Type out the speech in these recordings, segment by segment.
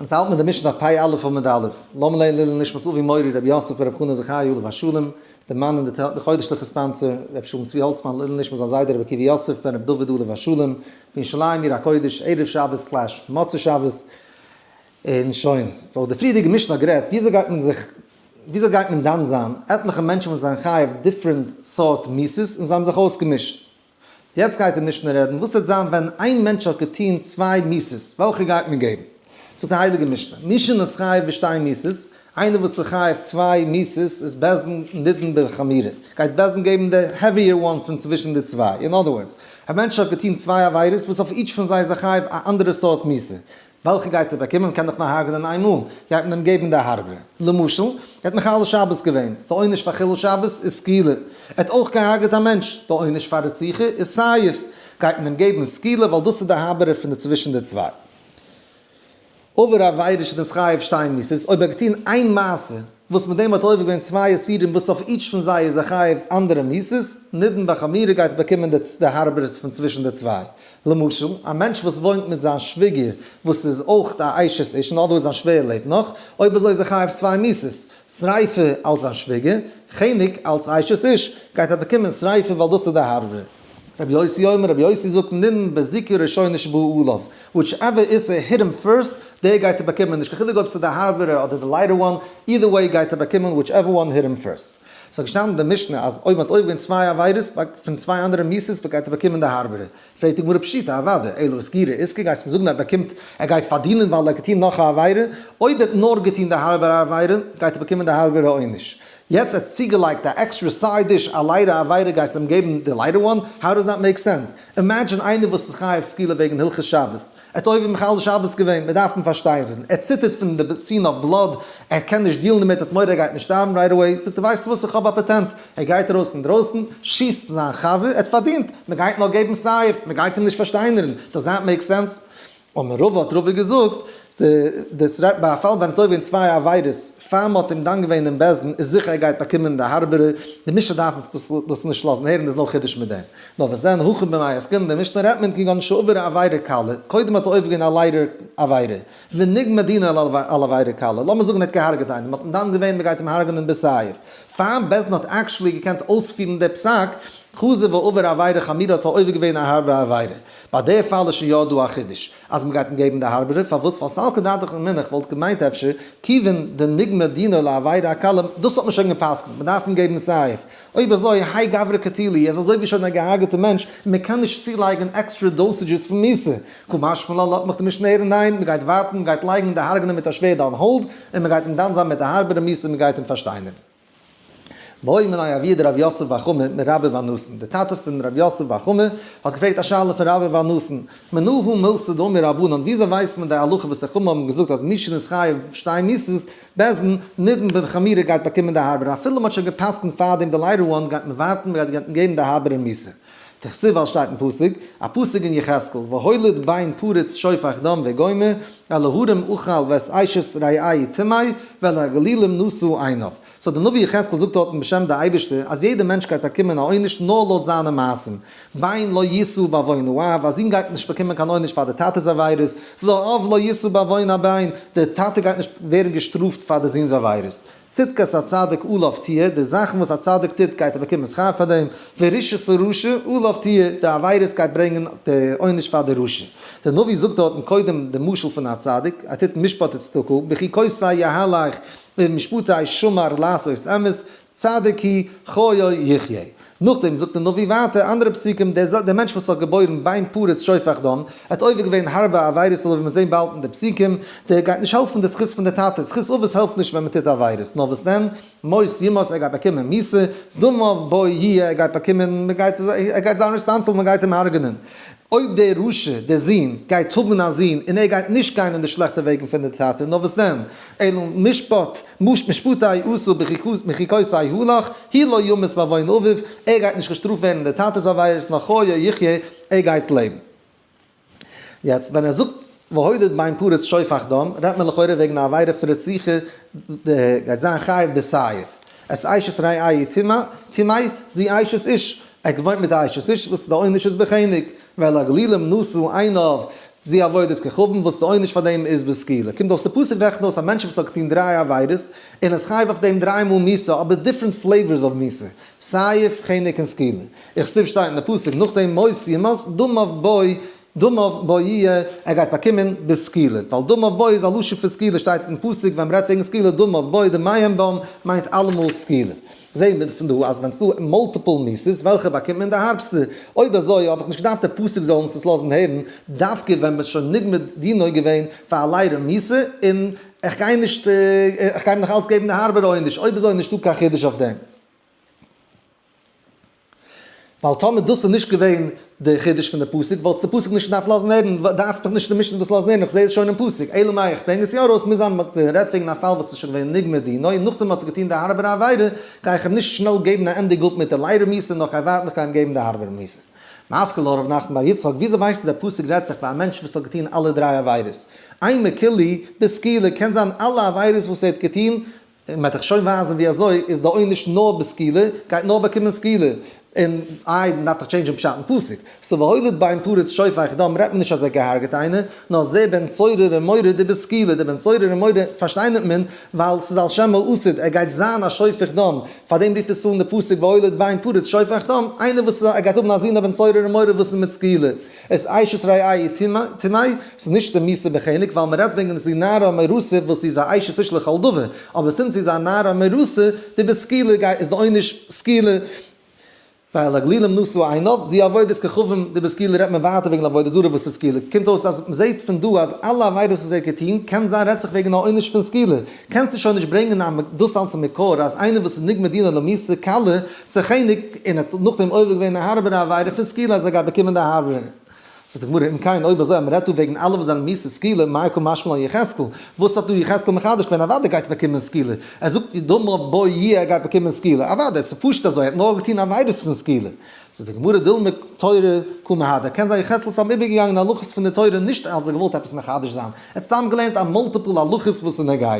אונז האלט מיר די משנה דף פ א עמוד א', לאמיר לערנען לעילוי נשמת אבי מורי רבי יוסף ברב חנא זכרי' עליו השלום, די מאן און די חודש'ליכע sponsor, רבי שלום צבי האלצמאן, לעילוי נשמת זיין זיידע רבי עקיבא יוסף בן רבי דוד עליו השלום, פון ירושלים עיר הקודש, ערב שבת slash מוצאי שבת, און שוין. so די פריערדיגע משנה האט גערעדט וויאזוי גייט מען זיך וויאזוי גייט מען דן זיין עטליכע מענטשן וואס זענען חייב different סארט מיתות און זיי האבן זיך אויסגעמישט. יעצט גייט די משנה רעדן וואס וועט זיין ווען איין מענטש האט געטון צוויי מיתות, וועלכע גייט מען געבן? זאגט די הייליגע משנה, מי שנתחייב בשתי מיתות, איינער וואס איז חייב צוויי מיתות איז בית דין נידון בחמורה, גייט בית דין געבן די heavier one פון צווישן די צוויי, in other words, א מענטש האט געטון צוויי עבירות וואס אויף each פון זיי איז ער חייב א אנדערע סארט מיתה, וועלכע גייט ער באקומען? מ'קען דאך נאר הרג'נען איין מאל, גייט מען אים געבן די הארבערע. למשל, ער האט מחלל שבת געווען, די עונש פאר חילול שבת איז סקילה. ער האט אויך געהרג'עט א מענטש, די עונש פאר רציחה איז סייף. גייט מען אים געבן סקילה ווייל דאס איז די הארבערע פון די צווישן די צוויי. עבר עבירה שנתחייב שתי מיתות, אויב ער האט געטון איין מעשה וואס מיט דעם האט ער עובר געווען צוויי איסורים וואס אויף each פון זיי איז ער חייב אנדערע מיתות, נידון בחמורה גייט ער באקומען די הארבערע פון צווישן די צוויי. למשל, א מענטש וואס וואוינט מיט זיין שוויגער וואס איז אויך א אשת איש, in other words זיין שווער לעבט נאך, אויב אזוי איז ער חייב צוויי מיתות, שריפה אלס זיין שוויגער, חנק אלס אשת איש, גייט ער באקומען שריפה ווייל דאס איז די הארבערע. רבי יוסי אומר, רבי יוסי זאגט נידון בזיקה ראשונה שבאה עליו, whichever איסור hit him first, דער גייט ער באקומען, נישט קיין חילוק אויב ס'איז די הארבערע אדער די lighter one, either way גייט ער באקומען whichever one hit him first. ס'האט געשטאנען אין די משנה אז אויב מ'האט עובר געווען צוויי עבירות פון צוויי אנדערע מיתות גייט ער באקומען די הארבערע. פרעגט די גמרא פשיטא אוודאי, אלא סקירה איזקא גייסט מיר זאגן ער באקומט ער גייט פארדינען ווייל ער האט געטון נאך א עבירה, אויב ער האט נאר געטון די הארבערע עבירה גייט ער באקומען די הארבערע עונש. יעצט ער האט צוגעלייגט א עקסטרע side dish א לייטערע עבירה גייסט אים געבן די lighter one? How does that make sense? Imagine איינער וואס איז חייב סקילה וועגן הלכות שבת, ער האט עובר מחלל שבת געווען, מען דארף אים פארשטיינערן, ער ציטערט פון די scene of blood, ער קען נישט deal ן דערמיט, ער האט מורא ער גייט נישט שטארבן right away, זאגט ער ווייסט וואס איך האב א פאטענט, ער גייט ארויס אינדרויסן, שיסט זיין חבר, ער האט פארדינט, מען גייט נאר געבן סייף, מען גייט אים נישט פארשטיינערן, does that make sense? אמר רבא האט רבא געזאגט, דאס רעדט ביי א פאל ווען ער האט עובר געווען צוויי עבירות, פאר מען האט אים דן געווען אין בית דין איז זיכער ער גייט באקומען די הארבערע, די משנה דארף דאס נישט לאזן הערן, דאס איז נאר חידוש מיט דעם. נאר וואס דען, הכא במאי עסקינן, די משנה רעדט מען כגון שעבר עבירה קלה, קודם האט ער עובר געווען א לייטער עבירה, ונגמר דינו על עבירה קלה, לאמיר זאגן ער האט געהארגעט איינעם, מען האט אים דן געווען מען גייט אים הרג'נען בסייף, פאר בית דין האט actually געקענט אויספירן די פסק, חזר ועבר עבירה חמורה האט ער עובר געווען א הארבע עבירה. ביי די פאל איז שוין יא דא א חידוש אז מ'גייט אים געבן די הארבערע, פארוואס? ווייל סלקא דעתך אמינא איך וואלט געמיינט אפשר כיוון דנגמר דינו לעבירה הקלה, דאס האט מען שוין גע'פסק'נט, מ'דארף אים געבן סייף. אויב אזוי, האי גברא קטילי, ער איז אזוי ווי שוין א געהארגעטע מענטש, און מ'קען נישט צולייגן עקסטרע dosages פון מיתה. קא משמע לן לאזט מיך די משנה הערן ניין, מ'גייט ווארטן, מ'גייט לייגן די הרג'נען מיט א שווערד on hold, און מ'גייט אים דן זיין מיט די הארבערע מיתה און מ'גייט אים פארשטיינערן. בעי מיניה אבוה דרב יוסף בר חמא מרבה בר נתן, דער טאטע פון רב יוסף בר חמא האט געפרעגט א שאלה פון רבה בר נתן, מנא הא מילתא דאמור רבנן, וויאזוי ווייסט מען די הלכה וואס די חכמים האבן געזאגט אז מי שנתחייב שתי מיתות בית דין נידון בחמורה גייט באקומען די הארבערע אפילו מען האט שוין גע'פסק'נט פארדעם די lighter one גייט מען ווארטן מען גייט געבן די הארבערע מיתה. דכתיב ווייל שטייט אין פסוק, א פסוק אין יחזקאל, והולד בן פרוץ שופך דם וגומר, אל ההרים אכל ואת אשת רעהו טמא, ואל הגלילים נשא עיניו. so דער נביא יחזקאל זאגט דארטן בשם די אייבערשטער אז יעדער מענטש גייט באקומען א עונש נאר לויט זיינע מעשים, בן לא ישא בעוון האב, א זון גייט נישט באקומען קיין עונש פאר די טאטע'ס עבירות, ולא אב לא ישא בעוון הבן, דער טאטע גייט נישט ווערן געשטראפט פאר די זון'ס עבירות. צדקת הצדיק עליו תהיה, די זאכן וואס א צדיק טוט גייט ער באקומען שכר פאר דעם, ורשעות הרשע עליו תהיה, די עבירות גייט ברענגען די עונש פאר די רשע. דער נביא זאגט דארטן קודם די משל פון א צדיק, ער טוט משפט וצדקה, בחוקותי יהלך ובמשפטי שמר לעשות אמת, צדיק הוא חיו יחיה. נאכדעם זאגט דער נביא ווייטער אנדערע פסוקים, דער מענטש וואס האט געבוירן בן פרוץ שופך דם, ער האט עובר געווען הארבע עבירות אזוי ווי מיר זעהן באלד אין די פסוקים, דער גייט נישט העלפן די זכות פון די טאטע, זכות אבות העלפט נישט ווען מען טוט עבירות, נאר וואס דען, מות יומת ער גייט באקומען מיתה, דמו בו יהיה ער גייט באקומען, מען גייט, ער גייט זיין responsible מען גייט אים הרג'נען. אויב דער רשע, דער זון, גייט האבן א זון און ער גייט נישט גיין אין די שלעכטע וועגן פון די טאטע, נאר וואס דען, אלא משפט, משפטי עשה בחוקותי הלך, הוא לא ימות בעוון אביו, ער גייט נישט געשטראפט ווערן אין די טאטע'ס עבירות, נאר חיו יחיה, ער גייט לעבן. יעצט ווען ער זאגט והולד בן פרוץ שופך דם, רעדט מען לכאורה וועגן א עבירה פון רציחה, גייט זיין חייב בסייף. את אשת רעהו טמא, זו אשת איש, ער האט געוואוינט מיט א אשת איש וואס די עונש איז בחנק, ואל הגלילים נשא עיניו. זו עבודת כוכבים וואס די עונש פאר דעם איז בסקילה. קומט אויס די פסוק רעכנט אויס א מענטש וואס האט געטון דריי עבירות און איז חייב אויף דעם דריי מאל מיתה אבער different flavors אויף מיתה, סייף, חנק און סקילה. וכתיב שטייט אין די פסוק נאכדעם מות יומת דמיו בו דמיו בו יהיה ער גייט באקומען בסקילה ווייל דמיו בו איז א לשון פון סקילה שטייט אין פסוק ווען מ'רעדט וועגן סקילה דמיו בו דמיהם בם מיינט אלעמאל סקילה. זעהן מיר פון דא אז ווען ס'דא multiple מיתות וועלכע באקומט מען די הארבסטע? אויב אזוי האב איך נישט געדארפט די פסוק זאל אונז עס לאזן הערן דווקא ווען מ'איז שוין נגמר דינו געווען פאר א לייכטערע מיתה און איך גיי נישט איך גיי אים נאך אלץ געבן די הארבערע עונש, אויב אזוי איז נישטא קיין חידוש אויף דעם. ווייל טאמער דאס איז נישט געווען די חידוש פון די פסוק וואלט די פסוק נישט געדארפט לאזן הערן, דארף דאך נישט די משנה דאס לאזן הערן, איך זע עס שוין אין פסוק, אלא מאי איך ברענג עס יא ארויס, מוז זיין מען רעדט וועגן א פאל וואס איז שוין געווען נגמר דינו און נאכדעם האט ער געטון די הארבערע עבירה, גיי איך אים נישט שנעל געבן א ענדיג אפ מיט די לייכטערע מיתה נאר כ'גיי ווארטן איך גיי אים געבן די הארבערע מיתה. מתקיף לה רב נחמן בר יצחק, וויאזוי ווייסטו דער פסוק רעדט זיך ביי א מענטש וואס האט געטון אלע דריי עבירות? אימא כולהו בסקילה, קען זיין אלע עבירות וואס ער האט געטון און מ'וועט דיך שוין ווייזן ווי אזוי איז די עונש נאר בסקילה, גייט נאר באקומען סקילה, און איי מ'דארף דאך change ן פשט אין פסוק, so והולד בן פרוץ שופך דם רעדט מען נישט אז ער האט געהארגעט איינער, נאר זה בן סורר ומורה דבסקילה, די בן סורר ומורה פארשטיינערט מען ווייל ס'איז על שם העתיד, ער גייט זיין א שופך דם, פארדעם רופט עס אן די פסוק והולד בן פרוץ שופך דם, איינער וואס ער גייט האבן א זון א בן סורר ומורה וואס איז מיט סקילה. את אשת רעהו טמא, ס'איז נישט די מיתה בחנק ווייל מ'רעדט וועגן זו נערה מאורסה וואס זי איז א אשת איש לכל דבר, אבער since זי איז א נערה מאורסה דבסקילה גייט איז די עונש סקילה, ואל הגלילים נשא עיניו, זו עבודת כוכבים דבסקילה רעדט מען ווייטער וועגן עבודה זרה וואס איז סקילה, קומט אויס אז מ'זעט פון דא אז אלע עבירות וואס ער האט געטון קען זיין רעדט זיך וועגן א עונש פון סקילה, קענסטו שוין נישט ברענגען א דאס אלס א מקור אז איינער וואס איז נגמר דינו למיתה קלה צו חנק און האט נאכדעם עובר געווען א הארבערע עבירה פון סקילה אז ער גייט באקומען די הארבערע. זאגט די גמרא אם כן אויב אזוי אז מען רעדט דא וועגן אלע וואס זענען מיתה סקילה מאי קא משמע לן יחזקאל וואס האט דא יחזקאל מחדש געווען אוודאי גייט ער באקומען סקילה ער זאגט דמיו בו יהיה ער גייט באקומען סקילה אוודאי עס איז פשוט אזוי ער האט נאר געטון עבירות פון סקילה זאגט די גמרא דילמא תורה קא מהדר, קען זיין יחזקאל איז סתם איבערגעגאנגען הלכות פון די תורה נישט אז ער געוואלט עפעס מחדש זיין, ער האט סתם געלערנט א multiple הלכות וואס איז נוגע.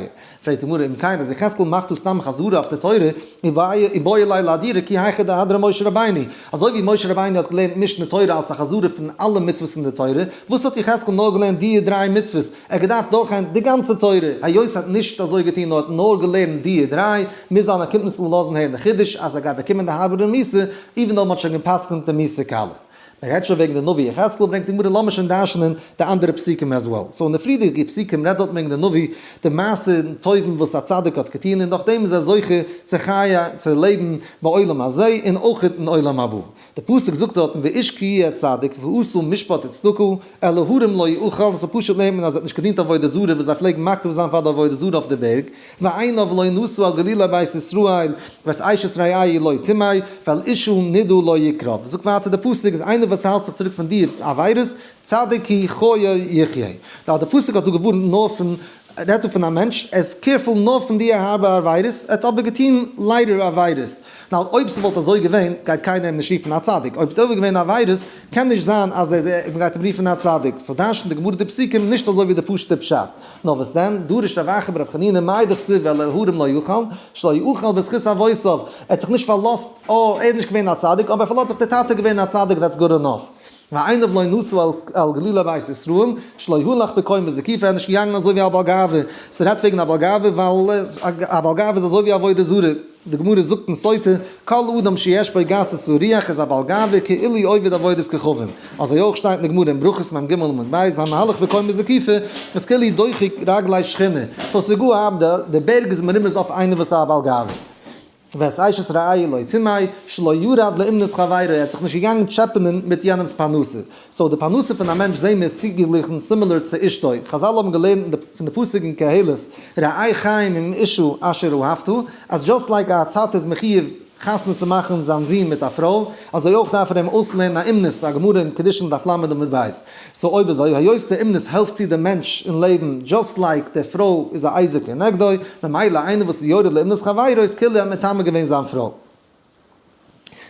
פרעגט די גמרא אם כן אז יחזקאל מאכט דא סתם חזרה אויף די תורה, איבעי ליה לאהדורי כי היכי דאהדרה משה רבינו, אזוי ווי משה רבינו האט געלערנט משנה תורה אלס א חזרה פון אלע מצוות אין די תורה, וואס האט יחזקאל נאר געלערנט די דריי מצוות, ער האט געדארפט דורכגיין די גאנצע תורה, היות ער האט נישט אזוי געטון נאר האט נאר געלערנט די דריי, מוז זיין ער קומט אונז לאזן הערן די חידוש אז ער גייט באקומען די הארבערע מיתה, even though מ'האט שוין גע'פסק'נט די מיתה קלה. מ'רעדט שוין וועגן די נביא יחזקאל ברענגט די גמרא לאמיר שוין דרש'נען די אנדערע פסוקים as well. so אין די פריערדיגע פסוקים רעדט דארט וועגן די נביא די מעשים טובים וואס א צדיק האט געטון און דורך דעם איז ער זוכה צו חיי צו לעבן בעולם הזה און אויך אין עולם הבא. די פסוק זאגט דארטן ואיש כי יהיה צדיק ועשה משפט וצדקה אל ההרים לא יוכל, ס'איז פשוט לערנט מען אז ער האט נישט געדינט עבודה זרה וואס זיי פלעגן מקריב זיין פאר די עבודה זרה אויף די בערג, ועיניו לא נשא אל גלולי בית ישראל, ואת אשת רעהו לא טמא, ואל אשה נדה לא יקרב. זאגט ווייטער די פסוק אז איינער וואס האלט זיך צוריק פון די עבירות, צדיק הוא חיו יחיה. די פסוק האט דא געווארנט נאר פון רעדט דא פון א מענטש, ער איז careful נאר פון די הארבע עבירות, ער האט אבער געטון ליידער עבירות. נאר אויב ס'וואלט אזוי געווען, גייט קיינער אים נישט רופן א צדיק. אויב האט עובר געווען עבירות, קען נישט זיין אז ער מ'גייט אים רופן א צדיק. so דרש'נט די גמרא די פסוקים נישט אזוי ווי די פשוט'ע פשט. נאר וואס דען, דרש רב אחא ברב חנינא מאי דכתיב ואל ההרים לא יוכל, שלא יוכל בזכות אבותיו. ער האט זיך נישט פארלאזט, אה, ער איז נישט געווען א צדיק, אבער ער פארלאזט זיך דער טאטע איז געווען א צדיק, that's good enough. ועיניו לא נשא אל גלולי בית ישראל, שלא הלך בקומה זקופה, ער איז נישט געגאנגען אזוי ווי א בעל גאווה, ס'רעדט וועגן א בעל גאווה ווייל א בעל גאווה איז אזוי ווי עבודה זרה, די גמרא זאגט אין סוטה, כל אדם שיש בו גסות הרוח איז א בעל גאווה כאילו עובד עבודת כוכבים, אזוי אויך שטייט אין די גמרא אין ברכות מ"ג עמוד ב', המהלך בקומה זקופה איז כאילו דוחק רגלי שכינה, so ס'איז גאר הארב די בערג איז מרומז אויף איינער וואס איז א בעל גאווה. ואת אשת רעהו לא טמא, שלא ירד לאומנות חברו, ער האט זיך נישט געגאנגען טשעפענען מיט יענעמס פרנסה. so די פרנסה פון א מענטש זעהן מיר איז צוגעגליכן, similar צו אשתו. חזל האבן געלערנט פון די פסוק אין קהלת, ראה חיים עם אשה אשר אהבת, אז just like א טאטע איז מחיוב חתונה צו מאכן זיין זון מיט א פרוי, אזוי אויך דארף ער אים אויסלערנען א אומנות, א גמרא אין קידושין דף ל' עמוד ב'. so אויב אזוי, היות די אומנות העלפט צו דעם מענטש אין לעבן, just like די פרוי איז א עזר כנגדו, ממילא איינער וואס איז יורד לאומנות חברו איז כאילו ער האט מטמא געווען זיין פרוי.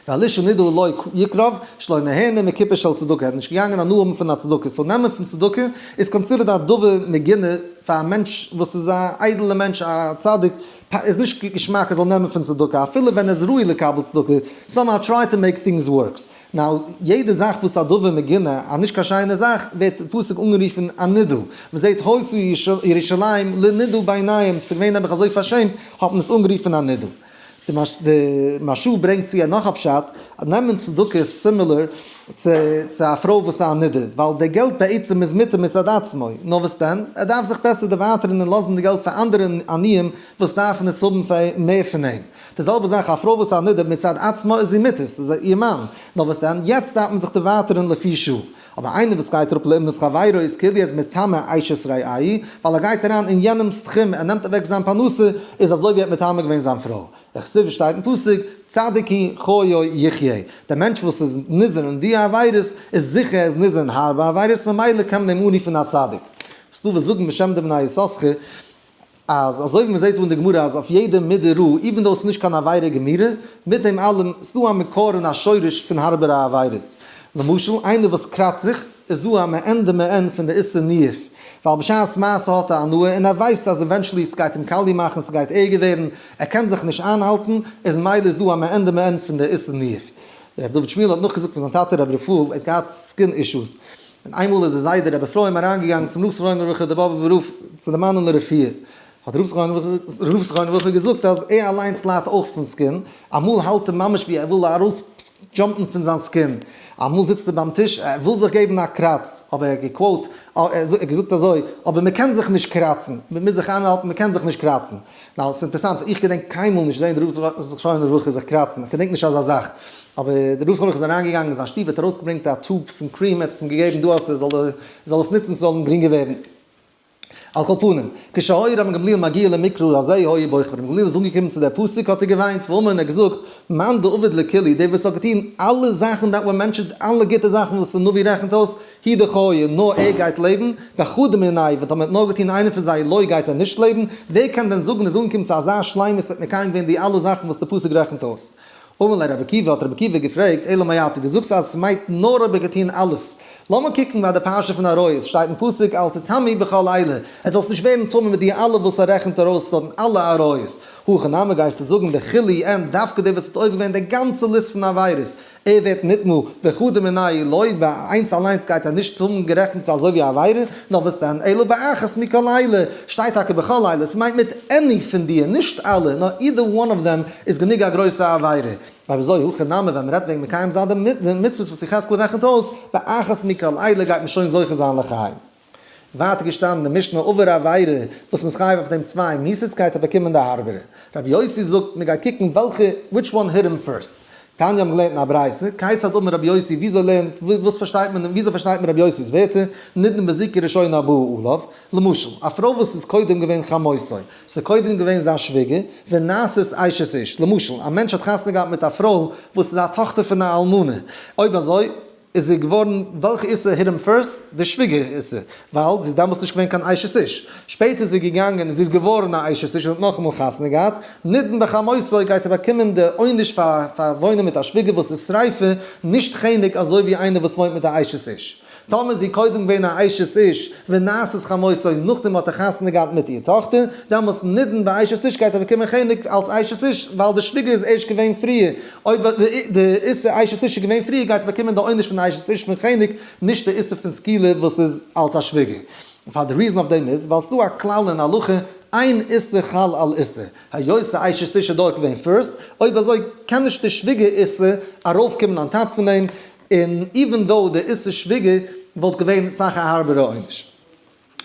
ואל אשה נדה לא יקרב, שלא נהנה מקופה של צדקה, ער האט נישט געגאנגען הנאה האבן פון א צדקה, so נעמען פון צדקה איז considered א דבר מגונה פאר א מענטש וואס איז א איידעלע מענטש א צדיק, איז נישט געשמאק ער זאל נעמען פון צדקה אפילו ווען ער איז ראוי לקבל צדקה, somehow try to make things works. Now, יעדע זאך וואס א דבר מגונה, א נישט קיין שיינע זאך, ווערט אין פסוק אנגערופן א נידה. מען זעט היתה ירושלים לנידה בעיניהם, ס'איז געווען נעבעך אזוי פארשעמט, האט מען עס אנגערופן א נידה. די מהרש"א ברענגט צו נאך א פשט, אז נעמען צדקה איז similar צו א פרוי וואס איז א נידה, ווייל די געלט בעצם איז מותר מצד עצמו, נאר וואס דען, ער דארף זיך בעסער דערווייטערן און לאזן די געלט פאר אנדערע עניים וואס דארפן עס האבן מער פון אים. די זעלבע זאך א פרוי וואס איז א נדה מצד עצמה איז זי מותר, ס'איז איר מאן, נאר וואס דען, יעצט דארף מען זיך דערווייטערן לפי שעה. אבער איינער וואס גייט אראפ לאומנות חברו איז כאילו ער איז מטמא אשת רעהו, ווייל ער גייט אריין אין יענעמ'ס תחום, ער נעמט אוועק זיין פרנסה, איז אזוי ווי ער האט מטמא געווען זיין פרוי. דכתיב שטייט אין פסוק, צדיק הוא חיו יחיה, דער מענטש וואס איז נזהר אין די עבירות, איז זיכער ער איז נזהר אין הארבע עבירות, ממילא קען מען אים אנרופן א צדיק. ס'דא וואס זאגן בשם די בני יששכר, אז אזוי ווי מ'זעט דא אין די גמרא אז אויף יעדע מידה רעה, even though ס'איז נישט קיין עבירה גמורה, מיט דעם אלעם, ס'דא א מקור און א שורש פון הארבערע עבירות. למשל, איינער וואס קראצט זיך, איז דא א מעין דמעין פון די איסור ניאוף, ווייל בשעת מעשה האט ער הנאה און ער ווייסט אז eventually ס'גייט אים קאליע מאכן, ס'גייט ערגער ווערן, ער קען זיך נישט איינהאלטן, איז מילא איז דא א מעין דמעין פון די איסור ניאוף. ר' דוד שמואל האט נאכגעזאגט פון זיין טאטע ר' רפאל, ער האט געהאט skin issues, און איינמאל איז דער זיידע רבי אפרים אריינגעגאנגען צום רב זכרונו לברכה דער באבובער רב צו דערמאנען לרפואה, האט דער רב זכרונו לברכה געזאגט אז ער אליינס ליידט אויך פון skin, אמאל האלט ער ממש ווי ער וויל ארויס jump ן פון זיין skin, אמאל זיצט ער ביים טיש ער וויל זיך געבן א קראץ, אבער ער האט גע quote, ער האט געזאגט אזוי, אבער מען קען זיך נישט קראצן, מען מוז זיך איינהאלטן מען קען זיך נישט קראצן. Now, ס'איז אינטערעסאנט, איך געדענק קיינמאל נישט זען די רב זכרונו לברכה זיך קראצן, איך געדענק נישט אזא זאך. אבער די רב זכרונו לברכה איז אריינגעגאנגען אין זיין שטוב, ער האט ארויסגעברענגט א tube פון cream, ער האט עס אים געגעבן, דא האסטו, זאל ער זאל עס נוצן, ס'זאל אים גרינגער ווערן. על כל פנים, כשהיה רבן גמליאל מגיע למקרא הזה היה בוכה, ווען רבן גמליאל איז אנגעקומען צו דער פסוק האט ער געוויינט, ואמר און ער האט געזאגט, מאן דעביד לכולהו, דער וואס האט געטון אלע זאכן that were mentioned, אלע גוטע זאכן וואס דער נביא רעכנט אויס, הוא דחיי, נאר ער גייט לעבן, וחדא מינייהו, ווען טאמער האט נאר געטון איינע פון זיי, לא גייט ער נישט לעבן, ווער קען דען זאגן איז אנגעקומען צו אזא שלימות האט מקיים געווען די אלע זאכן וואס די פסוק רעכנט אויס. אמר ליה רבי עקיבא, האט רבי עקיבא געפרעגט, אלא מעתה, דו זאגסט אז עס מיינט נאר אויב ער האט געטון אלעס, לאמיר קוקן ביי די פרשה פון עריות, שטייט אין פסוק אל תטמאו בכל אלה, עס זאלסט נישט ווערן טמא מיט די אלע וואס ער רעכנט ארויס דארטן אלע עריות, הכא נמי גייסטו זאגן בכולהו אין, דווקא דער וואס האט עובר געווען די גאנצע ליסט פון עבירות, ער ווערט נטמא בחדא מינייהו לא, ביי איינס אליינס גייט ער נישט האבן גערעכנט פאר אזוי ווי א עבירה, נאר וואס דען, אלא באחת מכל אלה, שטייט טאקע בכל אלה, ס'מיינט מיט any פון די, נישט אלע, נאר either one of them איז גענוג א גרויסע עבירה. אויב אזוי הכא נמי ווען מ'רעדט וועגן מקיים זיין די מצוות וואס יחזקאל רעכנט אויס, באחת מכל אלה גייט מען שוין זוכה זיין לחיים. ווייטער געשטאנען אין משנה עבר עבירה וואס מ'איז חייב אויף דעם צוויי מיתות גייט ער באקומען די הארבערע. רבי יוסי זאגט מ'גייט קוקן וועלכע which one hit him first. תניא האבן געלערנט אין א ברייתא, כיצד אמר רבי יוסי וויאזוי לערנט וואס פארשטייט מען וויאזוי פארשטייט מען רבי יוסי'ס ווערטער, נידון בזיקה ראשונה הבאה עליו, למשל, א פרוי וואס איז קודם געווען חמותו, ס'איז קודם געווען זיין שוויגער, ונעשית אשת איש, למשל, א מענטש האט חתונה געהאט מיט א פרוי וואס איז א טאכטער פון א אלמנה, אויב אזוי, איז זי געווארן וועלכע איסור hit him first? די שוויגער איסור, ווייל זי איז דעמאלטס נישט געווען קיין אשת איש. שפעטער איז זי געגאנגען און זי איז געווארן א אשת איש און האט נאכאמאל חתונה געהאט. נידון בחמותו גייט ער באקומען די עונש פאר פאר וואוינען מיט א שוויגער וואס איז שריפה, נישט חנק אזוי ווי איינער וואס וואוינט מיט א אשת איש. טאמער איז זי קודם געווען א אשת איש ונעשית חמותו נאכדעם האט ער חתונה געהאט מיט איר טאכטער, דעמאלס נידון באשת איש גייט ער באקומען חנק אלס אשת איש ווייל די שוויגער איז ערשט געווען פריער, אויב די איסור אשת איש איז געווען פריער גייט ער באקומען די עונש פון אשת איש פון חנק, נישט די איסור פון סקילה וואס איז אלס א שוויגער. פאר די reason אויף דעם איז ווייל ס'דא א כלל אין הלכה אין איסור חל על איסור, היות די אשת איש איז דארט געווען first, אויב אזוי קען נישט די שוויגער איסור ארויפקומען on top פון דעם, און even though די איסור שוויגער וואלט געווען סאך א הארבערע עונש.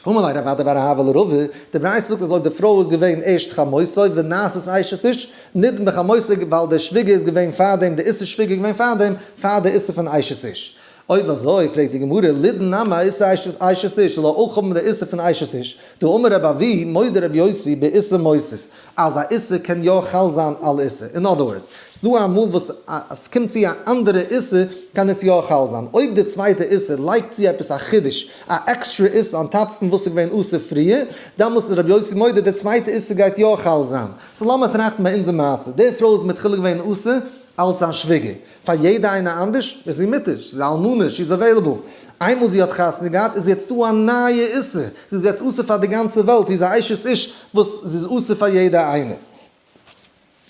אמר ליה רב אדא בר אהבה לרבא, די ברייתא זאגט אז אויב די פרוי איז געווען ערשט חמותו ונעשית אשת איש, נידון בחמותו ווייל די שוויגער איז געווען פארדעם, די איסור שוויגער איז געווען פארדעם, פאר די איסור פון אשת איש. אויב אזוי פרעגט די גמרא, לידון נמי איסור אשת איש, זאל ער אויך האבן די איסור פון אשת איש? דאמר רבי אבהו, מודה רבי יוסי באיסור מוסיף, אז א איסור קען יא חל זיין על איסור. In other words, ס'דא אמאל וואס אז ס'קומט צו א אנדערע איסור קען עס יא חל זיין. אויב די צווייטע איסור לייגט צו עפעס א חידוש, א עקסטרע איסור on top פון וואס איז געווען אסור פריער, דאמאלס איז רבי יוסי מודה די צווייטע איסור גייט יא חל זיין. So לאמיר טראכטן ביי אונזער מעשה. די פרוי איז מתחילה געווען אסור. אלץ זיין שוויגער. פאר יעדע איינע אנדערש איז זי מותר, ס'איז א אלמנה, she is available. איינמאל זי האט חתונה געהאט איז יעצט דא א נייע איסור, זי איז יעצט אסור פאר די גאנצע וועלט, זי איז א אשת איש וואס זי איז אסור פאר יעדע איינע.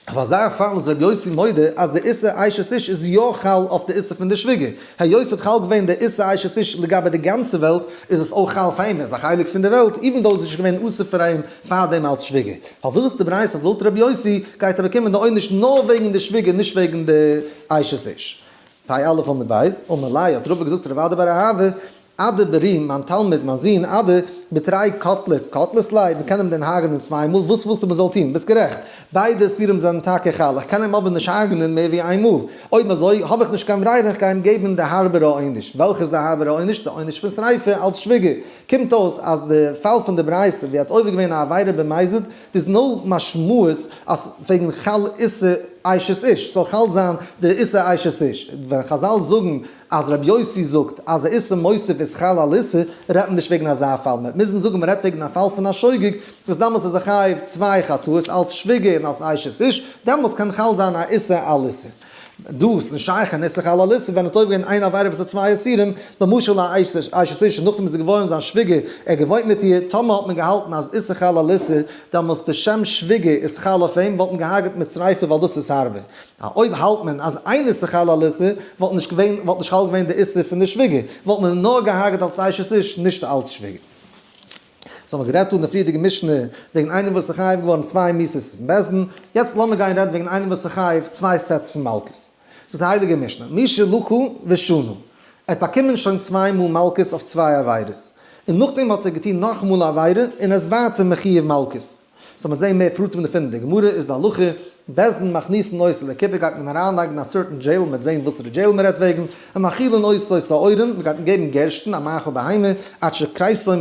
אויף אזא פאל איז רבי יוסי מודה אז די איסור אשת איש איז יא חל אויף די איסור פון די שוויגער, היות ס'האט חל געווען די איסור אשת איש לגבי די גאנצע וועלט איז עס אויך חל פאר אים, ער איז א חלק פון די וועלט, even though זי איז נישט געווען אסור פאר אים פארדעם אלס שוויגער. פארוואס זאגט די ברייתא אז לויט רבי יוסי גייט ער באקומען די עונש נאר וועגן די שוויגער נישט וועגן די אשת איש? פ א עמוד ב', אמר ליה האט רבא געזאגט צו רב אדא בר אהבה, אדא ברי, מיין תלמיד, מיין זון, אדא, בתרי קטלי קטלת ליה, מען קען אים דען הרג'נען צוויי מאל, וואס ווילסטו מען זאל טון? ביסט גערעכט, ביידע איסורים זענען טאקע חל, איך קען אים אבער נישט הרג'נען מער ווי איין מאל, אויב אזוי האב איך נישט קיין ברירה, איך גיי אים געבן די הארבערע עונש, וועלכע איז די הארבערע עונש? די עונש פון שריפה אלס שוויגער. קומט אויס אז די פאל פון די ברייתא ווי האט עובר געווען א עבירה במזיד, איז נאר משמעות אז וועגן חל איסור אשת איש, ס'זאל חל זיין די איסור אשת איש. ווען חזל זאגן אז רבי יוסי זאגט אז א איסור מוסיף איז חל על איסור, רעדט מען נישט וועגן אזא פאל, מ'וועט מוזן זאגן מ'רעדט וועגן א פאל פון א שוגג, וואס דאמאלס איז ער חייב צוויי חטאות אלס שוויגער און אלס אשת איש, דעמאלס קען חל זיין א איסור על איסור. דא איז נישט שייך קיין איסור חל על איסור ווען האט עובר געווען איין עבירה וואס האט צוויי איסורים, למשל א אשת איש און נאכדעם איז ער געווארן זיין שוויגער, ער האט געוואוינט מיט איר, טאמער האט מען געהאלטן אז איסור חל על איסור, דעמאלס די שם שוויגער איז חל אויף אים, וואלט מען געהארגעט מיט שריפה ווייל דאס איז הארבער. א אויב האלט מען אז אין איסור חל על איסור, וואלט נישט געווען וואלט נישט חל געווען די איסור פון די שוויגער, וואלט מען נאר געהארגעט אלס אשת איש נישט אלס שוויגער. סאו האבן מיר גערעדט דא אין די פריערדיגע משנה וועגן איינעם וואס איז חייב געווארן צוויי מיתות אין בית דין, יעצט לאמיר גיין רעדן וועגן איינעם וואס איז חייב צוויי sets פון מלקות. זאגט די הייליגע משנה, מי שלקה ושנה, ער האט באקומען שוין צוויי מאל מלקות אויף צוויי עבירות, און נאכדעם האט ער געטון נאכאמאל א עבירה און ער איז ווייטער מחויב מלקות. סאו מ'וועט זעהן מער פרטים דערפון אין די גמרא, איז די הלכה, בית דין מכניסין אותו לכיפה גייט מען אים אריינלייגן אין א certain jail, מ'וועט זעהן וואסערע jail מ'רעדט וועגן, ומאכילין אותו שעורים, מ'גייט אים געבן גערשטן, א מאכל בהמה, עד שכריסו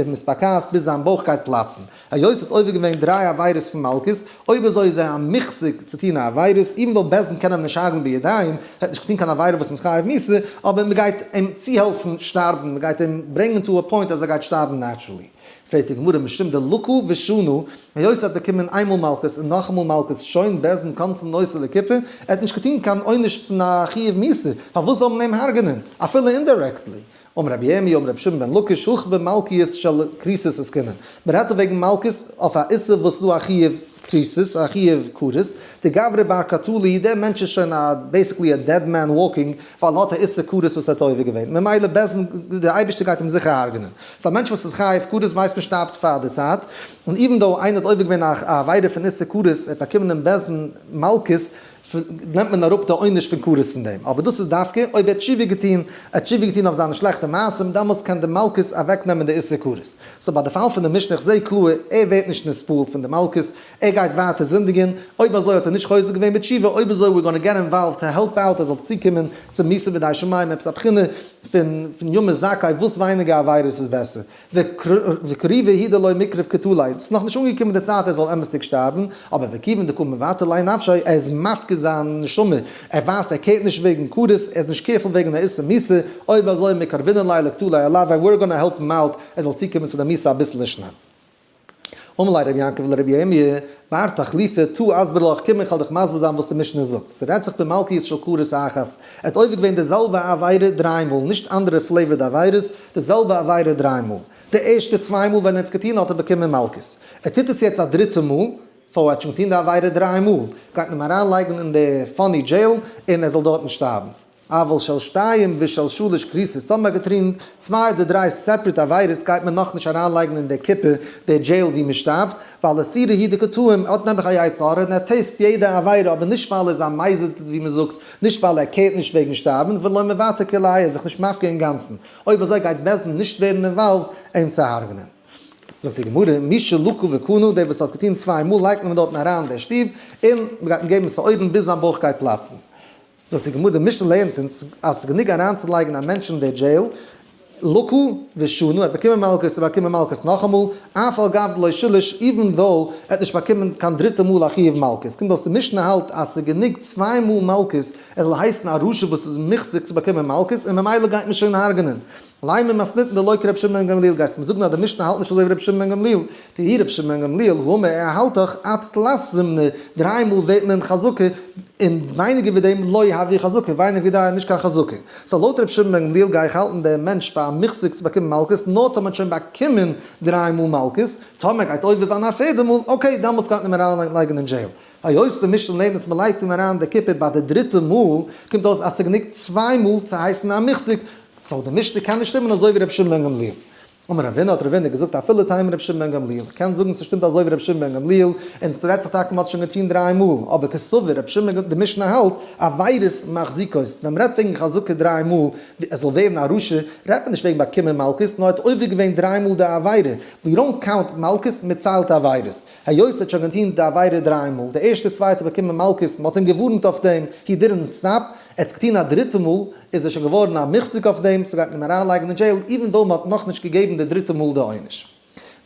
מתפקעת ביז זיין בויך גייט פלאצן. היות האט עובר געווען דריי עבירות פון מלקות, אויב אזוי איז ער א מוחזק צו טון א עבירות, even though בית דין קען אים נישט הרג'ן בידיים, ער האט נישט געטון קיין עבירה וואס מ'איז חייב מיתה, אבער מ'גייט אים צוהעלפן שטארבן, מ'גייט אים ברענגען to a point אז ער גייט שטארבן naturally. פרעגט די גמרא משום דלקה ושנה, היות ער האט באקומען איינמאל מלקות און נאכאמאל מלקות שוין בית דין קונסין אותו לכיפה, ער האט נישט געטון קיין עונש פון א חיוב מיתה, פארוואס זאל מען אים הרג'נען, אפילו indirectly? אמר רבי ירמי' אמר רבי שמעון בן לקיש הכא במלקיות של כריתות עסקינן, מען רעדט דא וועגן מלקות אויף א איסור וואס איז דא א חיוב כריתות, א חיוב כרת, דגברא בר קטלא, דער מענטש איז שוין א basically א dead man walking, ווייל ער האט א איסור כרת וואס ער האט עובר געווען, ממילא בית דין, דער אייבערשטער גייט אים זיכער הרג'נען. סאו א מענטש וואס איז חייב כרת ווייסט מען שטארבט פאר די צייט, און even though איינער האט עובר געווען א עבירה פון איסור כרת, ער האט באקומען אין בית דין מלקות, נעמט מען אראפ די עונש פון כרת פון דעם, אבער דאס איז דווקא אויב ער האט תשובה געטון, ער האט תשובה געטון אויף זיינע שלעכטע מעשים, דאמאלס קען די מלקות אוועק נעמען די איסור כרת. סאו ביי די פאל פון די משנה איך זעה קלאר ער ווערט נישט נתפעל פון די מלקות, ער גייט ווייטער זינדיגען, אויב אזוי האט ער נישט חוזר געווען בתשובה, אויב אזוי we're gonna get involved to help out ער זאל צוקומען צו מיתה בידי שמים, עפעס א בחינה פון ימות זכאי וואס ווייניגער עבירות איז בעסער. וקריבה הוא דלא מיקרב קטליה, ס'איז נאכנישט אנגעקומען די צייט ער זאל אמת'דיג שטארבן, אבער וכיוון דקא מוותר ליה נפשיה, ער איז מפקיר זיין נשמה, ער ווייזט ער care ט נישט וועגן כרת, ער איז נישט careful וועגן א איסור מיתה, אויב אזוי מקרבינן ליה לקטליה עילויה, we're gonna help him out ער זאל צוקומען צו די מיתה אביסל שנעל. אמר ליה רבי יעקב לרבי ירמי', בר תחליפא, תא אסבר לך, קום איך וועל דיך מסביר זיין וואס די משנה זאגט. ס'רעדט זיך במלקיות של כרת אחת. ער האט עובר געווען די זעלבע עבירה דריי מאל, נישט אנדערע flavored עבירות, די זעלבע עבירה דריי מאל. די ערשטע צוויי מאל ווען ער האט עס געטון האט ער באקומען מלקות. ער טוט עס יעצט א דריטע מאל, סאו ער האט שוין געטון די עבירה דריי מאל, גייט מען אים אריינלייגן אין די funny jail און ער זאל דארטן שטארבן. אבל של שתיים ושל שלש כריתות, טאמער האט געטרין צוויי אדער דריי separate עבירות גייט מען נאכנישט אריינלייגן אין די כיפה די jail ווי מען שטארבט, ווייל איסורא הוא דקא טעים, האט נעבעך א יצר הרע און ער taste יעדע עבירה אבער נישט ווייל ער איז א מזיד ווי מען זאגט, נישט ווייל ער care ט נישט וועגן שטארבן, ולא מוותר כוליה ער איז זיך נישט מפקיר אינגאנצן, אויב אזוי גייט בית דין נישט ווערן involved אים צו הרג'נען. זאגט די גמרא, מי שלקה וקנה, דער וואס האט געטון צוויי מאל לייגט מען דארטן אריין אין דער שטוב און מען גייט אים געבן שעורים ביז זיין בויך גייט פלאצן. זאגט די גמרא, די משנה לערנט אונז אז ס'איז גענוג אריינצולייגן א מענטש אין די jail, לקה ושנה, ער האט באקומען מלקות, ער האט באקומען מלקות נאכאמאל, אף על גב דלא שילש, even though ער האט נישט באקומען קיין דריטע מאל א חיוב מלקות. קומט אויס די משנה האלט אז ס'איז גענוג צוויי מאל מלקות ער זאל הייסן א רשע וואס איז מוחזק צו באקומען מלקות און ממילא גייט מען שוין הרג'נען. לימא מתניתין דלא כרבי שמעון בן גמליאל גייסטו מיר זאגן אז די משנה האלט נישט אזוי ווי רבי שמעון בן גמליאל, דאי רבי שמעון בן גמליאל האמר ער האלט דאך עד תלת זימני, דריי מאל ווערט מען חזקה. און ווייניגער ווי דעם לא הויא חזקה, ווייניגער ווי דריי איז נישט קיין חזקה. so לויט ר' שמעון בן גמליאל גיי איך האלטן דעם מענטש פאר א מוחזק צו באקומען מלקות נאר טאמער האט שוין באקומען דריי מאל מלקות, טאמער גייט עובר זיין א פערדע מאל, okay דאמאלס גייט מען אים אריין לייגן אין jail. היות די משנה לערנט אז מ'לייגט אים אריין די קופה ביי די דריטע מאל, קומט אויס אז ס'גענוג צוויי מאל צו הייסן א מוחזק, so די משנה קען נישט שטימען אזוי ווי ר' שמעון בן גמליאל. אמר רבינא האט רבינא געזאגט אפילו תימא רבי שמעון בן גמליאל, קענסט זאגן ס'שטימט אזוי ווי רבי שמעון בן גמליאל, און ס'רעדט זיך טאקע מ'האט שוין געטון דריי מאל, אבער קסבר רבי שמעון די משנה האלט עבירות מחזיקות, ווען מ'רעדט וועגן חזקה דריי מאל עס זאל ווערן א רשע, רעדט מען נישט וועגן באקומען מלקות, נאר ער האט עובר געווען דריי מאל די עבירה, we don't count מלקות, מ'ציילט עבירות. היות ער האט שוין געטון די עבירה דריי מאל, די ערשטע צוויי האט ער באקומען מלקות, מ'האט אים געווארנט אויף דעם, he didn't stop, ער האט עס געטון א דריטע מאל, איז ער שוין געווארן א מוחזק אויף דעם, ס'גייט מען אים אריינלייגן אין jail, even though מ'האט נאכנישט געגעבן די דריטע מאל די עונש.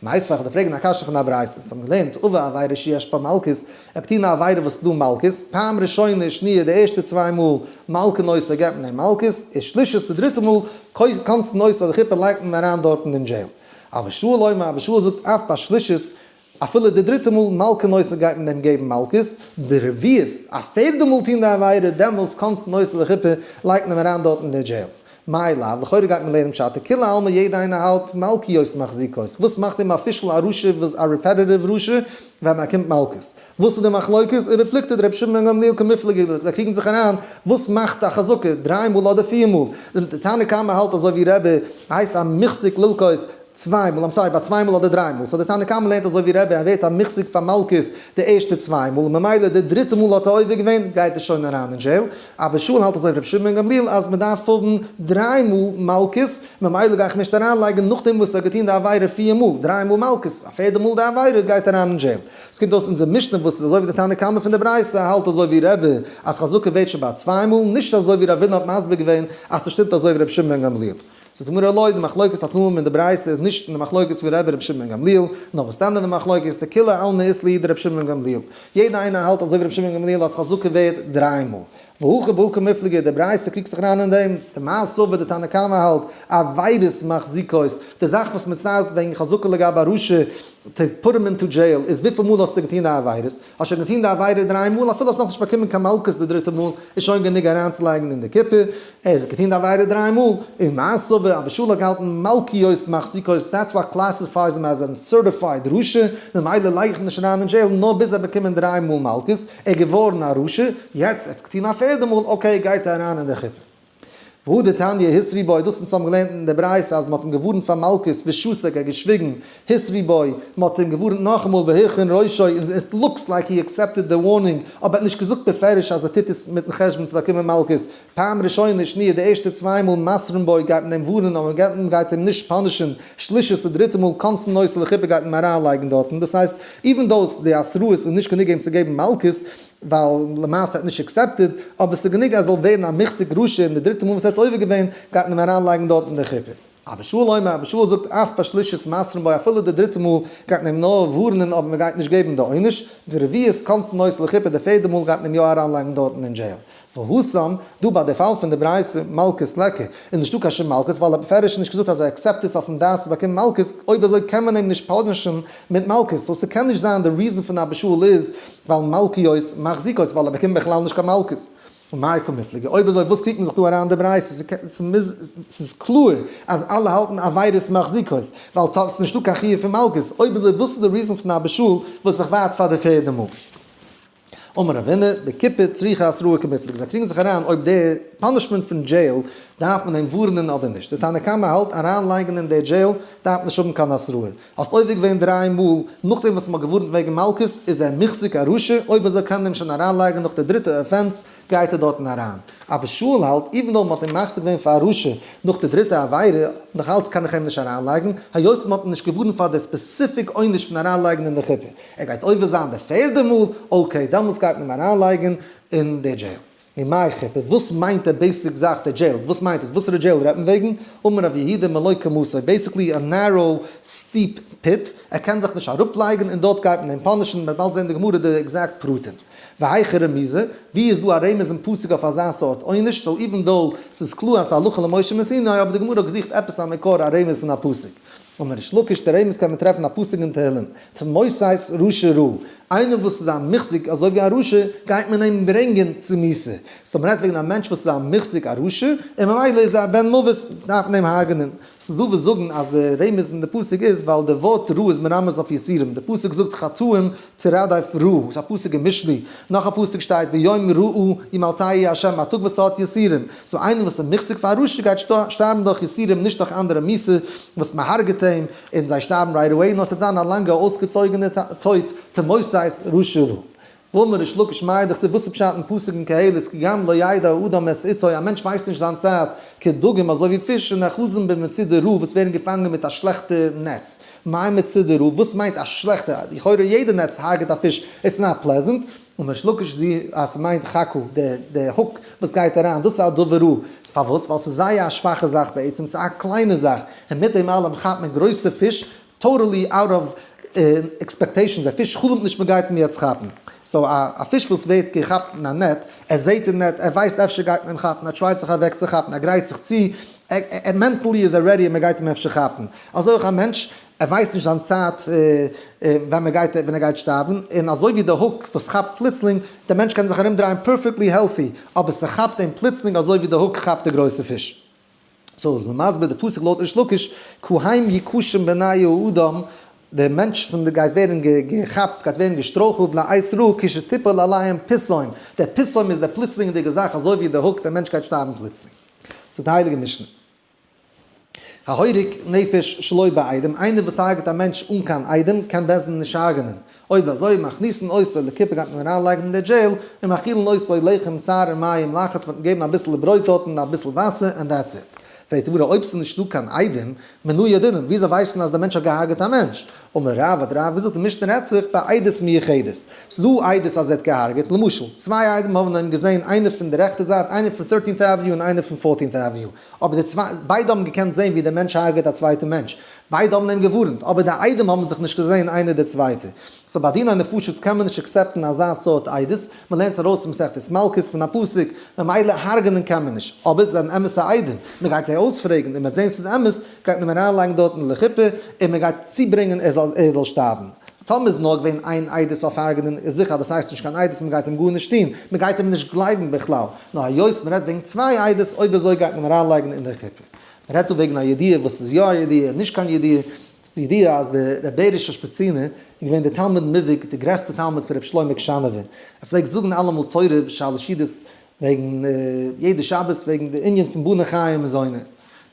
מיתיבי איך וועל דיר פרעגן א קשיא פון א ברייתא, אונז האבן געלערנט עבר עבירה שיש בה מלקות, ער האט געטון א עבירה וואס איז דא מלקות, פעם ראשונה שניה די ערשטע צוויי מאל מלקין אותו געבט מען אים מלקות, און שלישית די דריטע מאל קונסין אותו לחופה לייגט מען אים אריין דארטן אין jail. אבא שאול אומר, אבא שאול זאגט אף בשלישית, אפילו די דריטע מאל מלקין אותו גייט מען אים געבן מלקות, ברביעית, א פערדע מאל טון די עבירה, דעמאלס קונסין אותו לחופה, לייגט מען אים אריין דארט אין די jail. מאי לאו, לכאורה גייט מען לערנען פשט, דכולי עלמא יעדע איינער האלט מלקיות מחזיקות, וואס מאכט אים official א רשע וואס א repetitive רשע, ווען מען באקומט מלקות. וואס איז די מחלוקת? ובפלוגתא דרבי שמעון בן גמליאל קמיפלגי, זיי קריגן זיך אריין, וואס מאכט א חזקה, דריי מאל אדער פיר מאל? די תנא קמא האלט אזוי ווי רבי, הייסט א מוחזק ללקות צוויי מאל, I'm sorry, ביי צוויי מאל אדער דריי מאל, so די תנא קמא לערנט אזוי ווי רבי, ער ווערט א מוחזק פאר מלקות די ערשטע צוויי מאל, ממילא די דריטע מאל האט ער עובר געווען, גייט ער שוין אריין אין jail, אבא שאול האלט אזוי ווי רבי שמעון בן גמליאל אז מען דארף האבן דריי מאל מלקות, ממילא גיי איך נישט אריין לייגן נאכדעם וואס ער האט געטון די עבירה פיר מאל, דריי מאל מלקות, א פערדע מאל די עבירה גייט אריין אין jail. עס קומט אויס אונזער משנה וואס איז אזוי ווי די תנא קמא פון די ברייתא האלט אזוי ווי רבי אז חזקה ווערט שוין ביי צוויי מאל, נישט אזוי ווי רבינא האט מסביר געווען אז ס'שטימט אזוי ווי רבי שמעון בן גמליאל. זאגט די גמרא לא, די מחלוקת התנאים אין די ברייתא איז נישט אין די מחלוקת פון רבי רבי שמעון בן גמליאל, נאר וואס דען אין די מחלוקת דכולי עלמא אית להו דרבי שמעון בן גמליאל, יעדע איינער האלט אזוי ווי רבי שמעון בן גמליאל אז חזקה ווערט דריי מאל. והכא בהא קמיפלגי, די ברייתא קריגט זיך אריין אין דעם, דמר סבר די תנא קמא האלט, עבירות מחזיקות, די זאך וואס מען ציילט וועגן חזקה לגבי א רשע, to put him into jail, איז וויפיל מאל האסטו געטון די עבירות? האסט שוין געטון די עבירה דריי מאל, אפילו האסט נאכנישט באקומען קיין מלקות די דריטע מאל, איז שוין גענוג אריינצולייגן אין די קופה, ער האט געטון די עבירה דריי מאל, ומר סבר אבא שאול האט געהאלטן מלקיות מחזיקות, that's what classifies him as a certified רשע, ממילא לייג איך אים נישט אריין אין jail נאר ביז ער באקומען דריי מאל מלקות, ער איז געווארן א רשע, יעצט ער האט געטון א פערדע מאל, okay גייט ער אריין אין די חופה. והא דתניא התרו בו, דאס אונז האבן געלערנט אין די ברייתא אז מען האט אים געווארנט פאר מלקות ושתק ער האט געשוויגן, התרו בו, מען האט אים געווארנט נאכאמאל והרכין ראשו און it looks like he accepted the warning, אבער ער האט נישט געזאגט בפירוש אז ער טוט עס מיטן חשבון צו באקומען מלקות, פעם ראשונה שניה די ערשטע צוויי מאל מתרין בו גייט מען אים ווארענען אבער מען גייט אים נישט punish ן, שלישית די דריטע מאל קונסין אותו לחופה גייט מען אים אריינלייגן דארטן, דאס הייסט even though די התראות איז נישט גענוג אים צו געבן מלקות, ווייל למעשה האט נישט accepted, אבער ס'איז גענוג אז זאל ווערן א מוחזק רשע און די דריטע מאל וואס ער האט עובר געווען גייט מען אים אריינלייגן דארט אין די חופה. אבא שאול אומר, אבא שאול זאגט אף בשלישית מתרין בו אפילו די דריטע מאל גייט מען אים נאר ווארענען אבער מען גייט נישט געבן די עונש, ורביעית קונסין אותו לחופה די פערדע מאל גייט מען אים יא אריינלייגן דארטן אין jail. והתם, דא ביי די פאל פון די ברייתא, מלקות ליכא, איז נישטא קיין שום מלקות ווייל ער האט בפירוש נישט געזאגט אז ער accept עס אויפן דעת צו באקומען מלקות, אויב אזוי קען מען אים נישט punish ן מיט מלקות, so ס'קען נישט זיין די reason פון אבא שאול איז ווייל מלקיות מחזיקות ווייל ער באקומט בכלל נישט קיין מלקות. ומאי קמיפלגי, אויב אזוי וואס קריגט מען זיך דא אריין די ברייתא, ס'איז קלאר אז אלע האלטן עבירות מחזיקות, ווייל ס'איז נישטא קיין חיוב פון מלקות, אויב אזוי וואס איז די reason פון אבא שאול וואס איך ווארט פאר די פערדע מאל? אמר רבינא, בחופה צריכא התראה קמיפלגי, זיי קריגן זיך אריין אויב די punishment פון jail דארף מען אים ווארענען אדער נישט, די תנא קמא האלט אריין לייגן אין די jail דארף נישט האבן קיין התראה, האסט עובר געווען דריי מאל נאכדעם וואס מ'האט געווארנט וועגן מלקות איז ער מוחזק א רשע, אויב אזוי קען מען אים שוין אריין לייגן נאך די דריטע offense גייט ער דארטן אריין. אבא שאול האלט even though מ'האט אים מחזיק געווען פאר א רשע נאך די דריטע עבירה, נאך אלץ קען איך אים נישט אריינלייגן, היות מ'האט אים נישט געווארנט פאר די specific עונש פון אריינלייגן אין די חופה. ער גייט עובר זיין די פערדע מאל, okay, דעמאלטס גייט מען אים אריינלייגן אין די jail. און מאי חופה? וואס מיינט די basic זאך די jail? וואס מיינט עס? וואסערע jail רעדט מען וועגן? אמר רב יהודה מלא קומתו, basically א narrow steep pit, ער קען זיך נישט אראפלייגן און דארט גייט מען אים punish ן, מ'וועט באלד זען אין די גמרא די exact פרטים. והיכא רמיזא, ווי איז דא א רמז אין פסוק אויף אזא סארט עונש, so even though ס'איז קלאר אז ס'איז הלכה למשה מסיני, אבער די גמרא האט געזוכט עפעס א מקור א רמז פון א פסוק. אמר ריש לקיש, די רמז קען מען טרעפן א פסוק אין תהלים, תמותה רשע רעה, איינער וואס איז א מוחזק אזוי ווי א רשע, גייט מען אים ברענגען צו מיתה. so מ'רעדט וועגן א מענטש וואס איז א מוחזק א רשע, און ממילא איז ער א בן מוות, דארף מען אים הרג'נען. ס'איז דא וואס זאגן אז די רמז אין די פסוק איז ווייל די ווארט רעה איז מרמז אויף יסורים, די פסוק זאגט חטאים תרדף רעה, ס'איז א פסוק אין משלי, נאך א פסוק שטייט ביום רעה ימלטהו ה', א טאג וואס ס'האט יסורים, so איינער וואס איז מוחזק פאר א רשע גייט שטארבן דורך יסורים נישט דורך אנדערע מיתה וואס מ'הרג'עט אים און זיי שטארבן right away, נאר ס'וועט זיין א לאנגע אויסגעצויגענע טויט, תמות רשע רעה. ואמר ריש לקיש מאי דכתיב וואס איז פשט אין פסוק אין קהלת כי גם לא ידע האדם את עתו א מענטש ווייסט נישט זיין צייט כדגים אזוי ווי פיש שנאחזין במצודה רעה וואס ווערן געפאנגען מיט א שלעכטע נעץ מאי מצודה רעה וואס מיינט א שלעכטע לכאורה יעדע נעץ הרג'ט א פיש it's not pleasant אמר ריש לקיש זי אז ס'מיינט חקה די די hook וואס גייט אריין דאס איז א דבר רע פארוואס ווייל ס'איז זייער א שוואכע זאך בעצם ס'איז א קליינע זאך און מיט דעם אלעם כאפט מען גרויסע פיש totally out of expectations, א פיש חלומ'ט נישט מ'גייט אים יעצט כאפן, so א פיש וואס ווערט געכאפט אין א net, ער זעהט די net, ער ווייסט אפשר גייט מען אים כאפן, ער try ט זיך אוועק צו כאפן, ער גרייט זיך צו, ער mentally איז ער ready אז מ'גייט אים אפשר כאפן, אזוי אויך א מענטש, ער ווייסט נישט זיין צייט ווען מ'גייט ווען ער גייט שטארבן, און אזוי ווי די hook וואס כאפט פלוצלינג, די מענטש קען זיך ארום דרייען perfectly healthy, אבער ס'כאפט אים פלוצלינג אזוי ווי די hook כאפט די גרויסע פיש. so איז מען מסביר די פסוק לויט ריש לקיש, כי הם יכשום בעיני האדם, דער מענטש פון די גייט ווערן געכאפט, גייט ווערן געשטרויכלט לעת רעה כשתפול עליהם פתאום, דער פתאום איז דער פלוצלינגדיגע זאך אזוי ווי די hook, דער מענטש גייט שטארבן פלוצלינג. זאגט די הייליגע משנה. ההורג נפש שלא בעדים, איינער וואס הרג'ט א מענטש אן קיין עדים קען בית דין נישט הרג'נען, אויב אזוי מכניסין אותו לכיפה גייט מען אריין לייגן אין די jail, ומאכילין אותו לחם צר ומים לחץ מ'וועט אים געבן אביסל ברויט דארט און אביסל וואסער and that's it. פרעגט די גמרא אויב ס'איז נישטא קיין עדים, מנא ידעינן, וויאזוי ווייסט מען אז דער מענטש האט געהארגעט א מענטש? אמר רב, האט רב געזאגט, די משנה רעדט זיך בעדות מיוחדת, ס'איז דא עדות אז ער האט געהארגעט, למשל, צוויי עדים האבן אים געזען איינער פון די רעכטע זייט, איינער פון Thirteenth Avenue און איינער פון Fourteenth Avenue, אבער די צוויי, ביידע האבן געקענט זען ווי דער מענטש הרג'עט א צווייטע מענטש, ביידע האבן אים געווארנט, אבער די עדים האבן זיך נישט געזען איינער די צווייטע. so ביי דיני נפשות קען מען נישט accept ן אזא סארט עדות, מען לערנט עס ארויס אין מסכת מלקות פון א פסוק, ממילא הרג'נען קען מען נישט, אבער עס זענען אמת'ע עדים, מען גייט זיי אויספרעגן און מען וועט זען ס'איז אמת, גייט מען אים אריינלייגן דארט אין לחופה און מען גייט צוברענגען ער זאל שטארבן. טאמער איז נאר געווען איין עדות אויף הרג'נען איז זיכער אז דאס הייסט נישט קיין עדות מען גייט אים גארנישט טון, מען גייט אים נישט גלייבן בכלל, נאר היות מען רעדט וועגן צוויי עדות אויב אזוי גייט מען אים אריינלייגן אין די חופה. מען רעדט דא וועגן א ידיעה וואס איז יא א ידיעה נישט קיין ידיעה, ס'איז ידיעה אז דער ר' בעריש אשפעצינער איז געווען דער תלמיד מובהק דער גרעסטער תלמיד פון ר' שלמה קשאנאווער, ער פלעגט זאגן אלעמאל תורה בשלש וועגן יעדע שבת וועגן די ענין פון בני חיי ומזוני.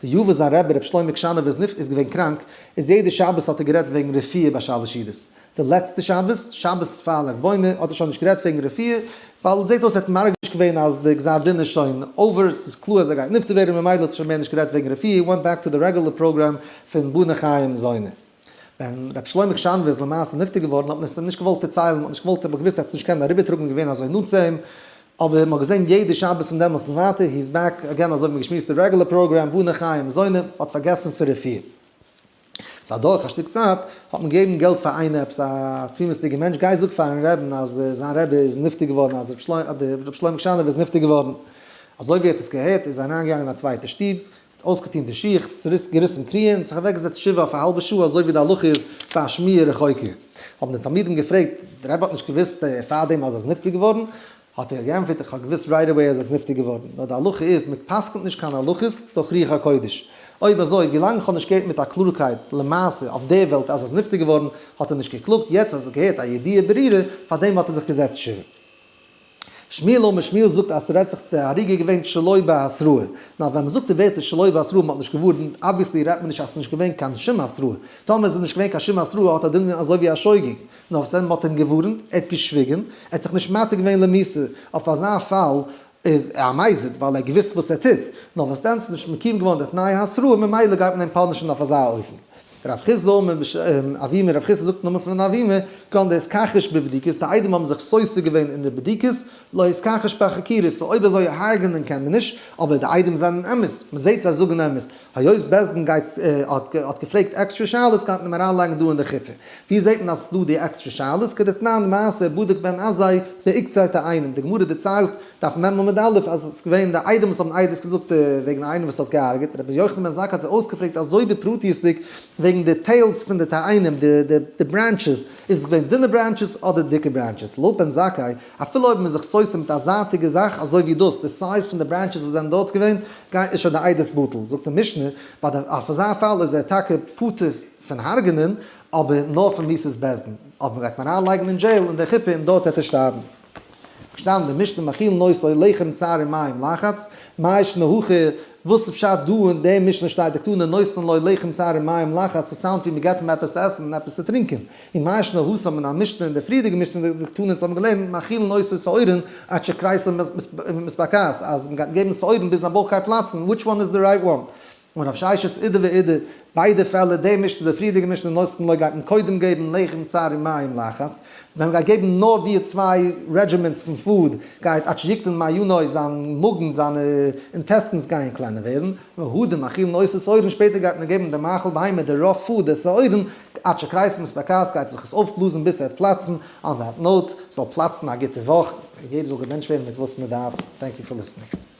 די יאר וואס זיין רבי ר' שלמה קשאנאווער איז נפטר איז געווען קראנק, איז יעדע שבת האט ער גערעדט וועגן רפואה ביי שלש. די לעצטע שבת, שבת פאר לג בעומר, האט ער שוין נישט גערעדט וועגן רפואה, ווייל זעט אויס ער האט מרגיש געווען אז די גזר דין איז שוין over, ס'איז קלאר אז ער גייט נפטר ווערן ממילא האט ער שוין מער נישט גערעדט וועגן רפואה, he went back to the regular program פון בני חיי ומזוני. ווען רבי שלמה קשאנאווער איז למעשה נפטר געווארן האט מען עס אים נישט געוואלט דערציילן, מ'האט נישט געוואלט, מ'האט געוואוסט ער האט עס נישט קענען אריבערטראגן געווען אזוי נאנט צו אים, אבער מ'האט געזען יעדע שבת פון דעמאלטס און ווייטער, he is back again אזוי ווי מ'האט געשמועסט די רעגולער פראגראם, בני חיי ומזוני, מ'האט פארגעסן פון רפואה. ס'איז אדורך א שטיק צייט, האט מען געגעבן געלט פאר איינער עפעס א תמימות'דיגער מענטש, גיי זאג פארן רעבין אז זיין רבי איז נפטר געווארן, אז רבי שלמה קשאנאווער איז נפטר געווארן. אזוי ווי ער האט עס געהערט איז ער אריינגעגאנגען אין א צווייטע שטוב, האט אויסגעטון די שיך, געריסן קריעה און זיך אוועקגעזעצט שבעה אויף א האלבע שעה אזוי ווי די הלכה איז ביי א שמועה רחוקה. האבן די תלמידים געפרעגט, דער רבי האט נישט געוואוסט פארדעם אז ער איז נפטר געווארן? האט ער געענטפערט, איך האב געוואוסט right away אז ער איז נפטר געווארן, נאר די הלכה איז, מען פסק'נט נישט קיין הלכות דורך רוח הקודש. אויב אזוי, ווילאנג איך האב נישט געהערט מיט א קלארקייט למעשה אויף דער וועלט אז ער איז נפטר געווארן, האט ער נישט געקלאגט, יעצט אז ער האט געהערט א ידיעה ברורה, פארדעם האט ער זיך געזעצט שבעה. שמואל אמר שמואל זאגט אז ס'רעדט זיך די הריגה געווען שלא בהתראה. נאר ווען מ'זאגט די ווערטער שלא בהתראה מ'האט נישט געווארנט, obviously רעדט מען נישט אז ס'איז נישט געווען קיין שום התראה. טאמער איז עס נישט געווען קיין שום התראה האט א דין אזוי ווי א שוגג. נאר וואס דען מ'האט אים געווארנט, ער האט געשוויגען, ער האט זיך נישט מתיר געווען למיתה, אויף אזא פאל איז ער א מזיד ווייל ער האט געוואוסט וואס ער טוט, נאר וואס דען ס'איז נישט מקוים געווארן די תנאי התראה ממילא גייט מען אים punish ן אויף אזא אופן. רב חסדא אמר בשם אבימי רב חסדא זאגט אין נאמען פון אבימי, כגון דאיתכחש בבדיקות, די עדים האבן זיך סותר געווען אין די בדיקות, לא איתכחש בחקירות, so אויב אזוי הרג'נען קען מען נישט, אבער די עדים זענען אמת, מען זעט זיי זאגן אמת, היות בית דין גייט האט געפרעגט עקסטרע שאלות גייט מען אים אריינלייגן דא אין די חופה. ווי זעט מען אז ס'איז דא די עקסטרע שאלות? כדתנן מעשה בדק בן עזאי בעוקצי תאנים, די גמרא דערציילט, דף מ עמוד א', אז עס איז געווען די עדים וואס האבן עדות געזאגט וועגן איינעם וואס האט געהארגעט, רבי יוחנן בן זכאי האט זיי אויסגעפרעגט אזוי בפרטיות'דיג וועגן וועגן די tails פון די תאנים, די branches, איז עס געווען דינע branches אדער דיקע branches? לויט בן זכאי, אפילו אויב מען איז זיך סותר מיט א זייטיגע זאך אזוי ווי דאס, די size פון די branches וואס זענען דארט געווען, איז שוין די עדות בטל. זאגט די משנה, ביי די אויף אזא פאל איז ער טאקע פטור פון הרג'נען, אבער נאר פון מיתת בית דין. אבער מען גייט אים אריינלייגן אין jail אין די חופה און דארט וועט ער שטארבן. געשטאנען די משנה מאכילין אותו לחם צר ומים לחץ, מאי שנא הכא, וואס איז פשט דא אין די משנה שטייט דקתני נותנין לו לחם צר ומים לחץ, ס' sound ווי מ'געט אים עפעס עסן און עפעס צו טרינקען, און מאי שנא התם אין א משנה אין די פריערדיגע משנה דקתני אונז האבן געלערנט מאכילין אותו שעורין עד שכריסו מתבקעת אז מ'גייט געבן שעורין ביז זיין בויך גייט פלאצן, which one is the right one? און רב ששת אידי ואידי, ביידע פעלער, די משנה די פריערדיגע משנה נותנין לו גייט מען קודם געבן לחם צר ומים לחץ, ווען מ'גייט געבן נאר די צוויי regimens פון food, גייט עד שיקטן מעיו זיין מאגן, זיינע intestines גייען קלענער ווערן, והדר מאכילין אותו שעורין, שפעטער גייט מען געבן די מאכל בהמה די rough food די שעורין, עד שכריסו מתבקעת גייט זיך עס אויפבלאזן ביז ס'וועט פלאצן, on that note, זאל פלאצן א גוטע וואך, יעדער זאל געבענטשט ווערן מיט וואס מ'דארף, thank you for listening.